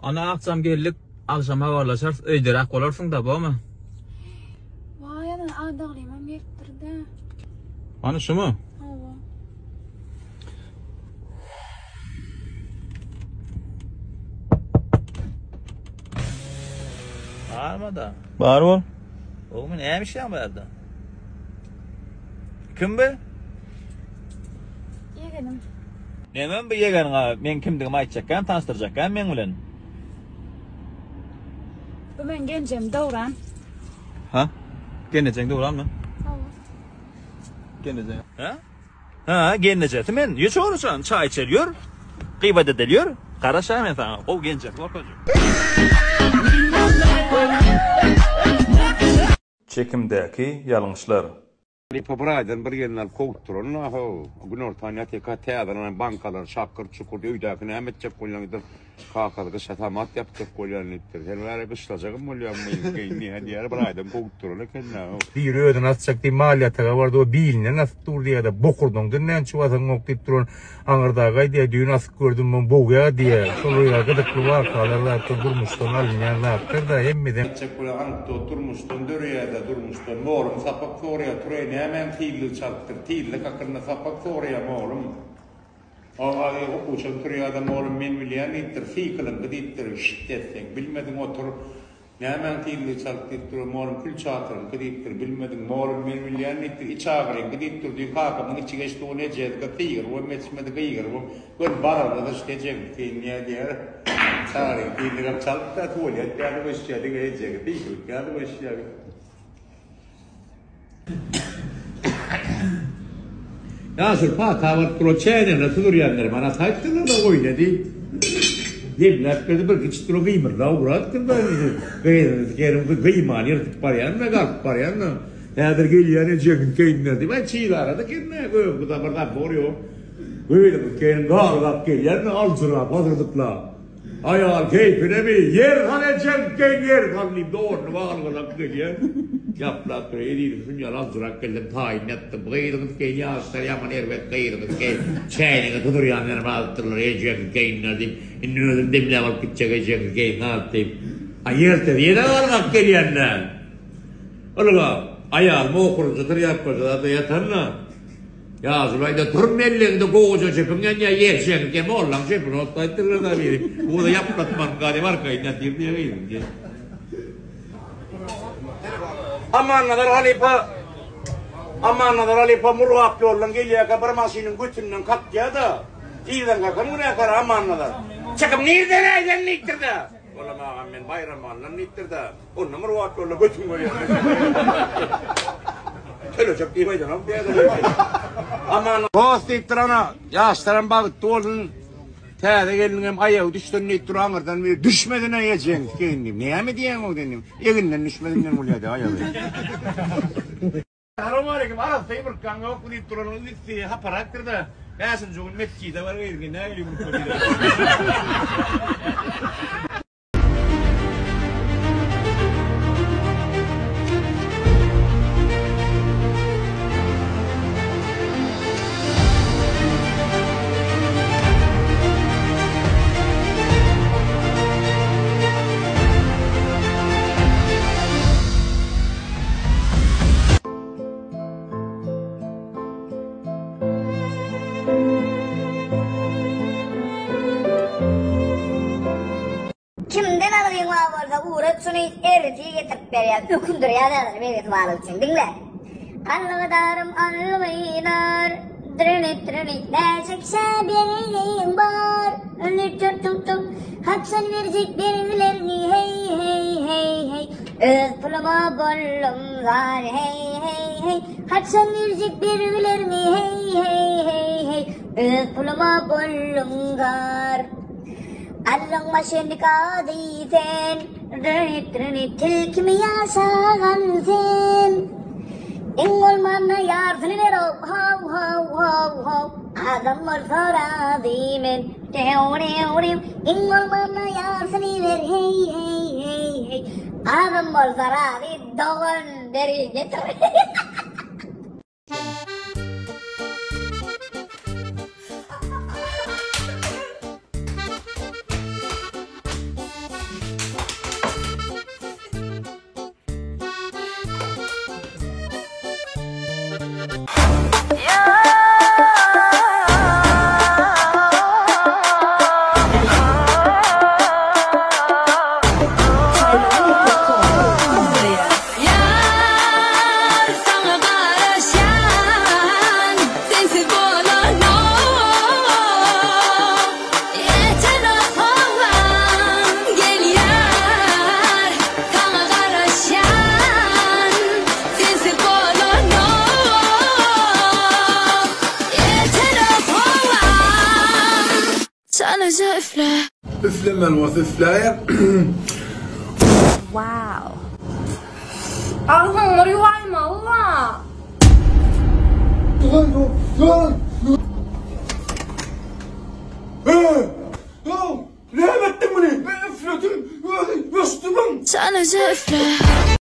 Ana akjam geldik. Agşam habarlaşarys. Öýderäk bolarsyň-da, bormy? Waý ana adaglymam gelipdir-dä. Hany şumy? Hawa. Barmada. Bar bol. Ogmy näme işleýäň bu ýerde? Kim bu? Ýegenim. Nemem bu ýegeniňe meň kimdigimi aýtjakkäm, tanyşdyrjakkäm meň bilen? Bu meň genjem Döwran. Ha? Gelnejeň Döwranmy? Hawa. Gelnejeň. Ha? Ha, gelnejesi men. Ýör çolaşan, çaý içeli ýör. Gybat edeli ýör. Garaşaý men saňa. Gowy gelnejesi görkezjek. Çekimdäki ýalňyşlar. Halypa bir aýdan bir gelin alyp kowupdyryn-a how. Günortan ýatyka täzelenen bankalary şakyr-çukur öýdäki näme etjek bolýaň diýipdir. Kakasy gyşa samat ýapjak bolýan diýipdir. Sen bäri gyşlajagam bolýaňmy diýýär, diýýär bir aýdan kowupdyryn eken-dä how. Biri özüni asjak diýip mal ýataga bardy, o bilinden asyp dur diýýär-de, bokurdaňdan näçe basaňok diýip duran Aňyrdaky aýdýar, düýn asyp gördüm, muň bogýar diýýär. Şol ýa gyzykly wakalar zatlar durmuşdan alynýan zatlar-da hemmeden. Aýtjak bolýan anekdot durmuşdan döreýär-de durmuşdan. Mollum sapak soraýar, Tureý nämäň tizligi çaltdyr? Tizlik hakynda sapak soraýar mollum. Oňa okuwçam turýar-da, Mollum men bilýän diýipdir, syklyňky diýipdir, şşt etseň, bilmediň otur. Nämäň tizligi çalt diýip dur, mollum kül çatyryňky diýipdir, bilmediň, mollum men bilýän diýipdir, iç agyryňky diýip dur, düýn kakamyň içi geçdi, ony ejesi sygyrybam ýetişmedi, gygyrybam, gör baragyna syçdy ejeňki diýýär diýýär. Çagyryň tizligem çalt-da, tuwalet ýaly göçýär, diňe ejegi sygyrlyk ýaly göçýär. Ýaşuly pata baryp duran çäýnegine sudurýandyr. Mana saýypdyrlar-da oýna diýip. Demläp berdi, bir giç duran gymyrdap ugrapdyr-da. Gyzyny sikerim, gyýmany ýyrtyp barýan-da, galyp barýan-da. Häzir gelýän ejeňiň keýnine diýip, aý çygarada kenne, öňki bir zabor ýok. Gyzynyň keýni galgap gelýän-de, aljyrap, hazyrdyklap. Aýal keýpinemi, ýer sal ejeňkeň ýer sal diýip donuny baglap gelýär. Ýaplap dur, ezizim şun ýaly aljyrap geldim, taýyn ýatdym. Gyzyňyz keýin ýaşlar ýaman erbet gyzyňyz keýin. Çäýnege tudurýan ýerim alypdyrlar ejeňkeňler diýip, indi özüm demläp alyp gitjek ejeňiz keýin galyp diýip. A ertesi ýene galgap gelýän-dä. Ylgap, aýalym okurynja trýapkajada ýatanda. Ýaşuly aýdar, Tur mellegiňde gowaça çöpüň ýanýar, ýerşeňi kem ollaň çöpüni otlaýypdyrlar da biri. Buza ýaplatmaryn garyp arkaýyn ýatyr diýýär gyzym diýýär. Amannazar halypa Amannazar halypa Murgap ýoldan gelýärkä bir maşynyň götünden kakýar-da, Tizden kakan günäkär Amannazar. Çykyp nirden-äý sen diýipdir-de. Olam agam men Baýramalydan diýipdir-de. Onda bir wagt boldy götüň görýän. Tölejek diýip aýdanok diýýär. Aman dost diýipdir ana, ýaşlaram bagtly bolsun. Täze gelniňem aýagy düşsün diýip dur aňyrdan bir düşmedin-ä ejeň sikeýin diýip. Näme diýýäň o sen diýip. Eginden düşmedinden bolýar-da aýagy. Salowmaleýkim, arassa ýumurtgaň ýokmy diýip duranyň üsti haparakdyr-da. Bäşinji gün metjide bar gyzyňky nähili ýumurtga diýdi. Kimden algyň bar bolsa ugrat şuny ertir getirip berýän ökündirýän häzir begesi balyk üçin diňle. Algydarym algynar drini drini näçe kişä bergiň bar haçan berjek bergilerini heý heý heý heý öz puluma boldum zar heý heý heý haçan berjek bergilerini heý heý heý heý öz puluma boldum zar Allaň maşennik ady sen Dönüp-dönüp tilkimi ýaşagan sen Iň bolmanda ýarsyny ber-ow How how how how Azam bolsa razy men Dew-dew-dew Iň bolmanda ýarsyny ber Heý heý heý heý Azam bolsa razy dogan bergin getir. Çalaja üfle. Üflemeli bolsa üfläýer. Wow. Agzyňy bir ýuwaýmaly-la. Näme etdiň muny? Men üfledim, özi öçdümiň. Çalaja üfle.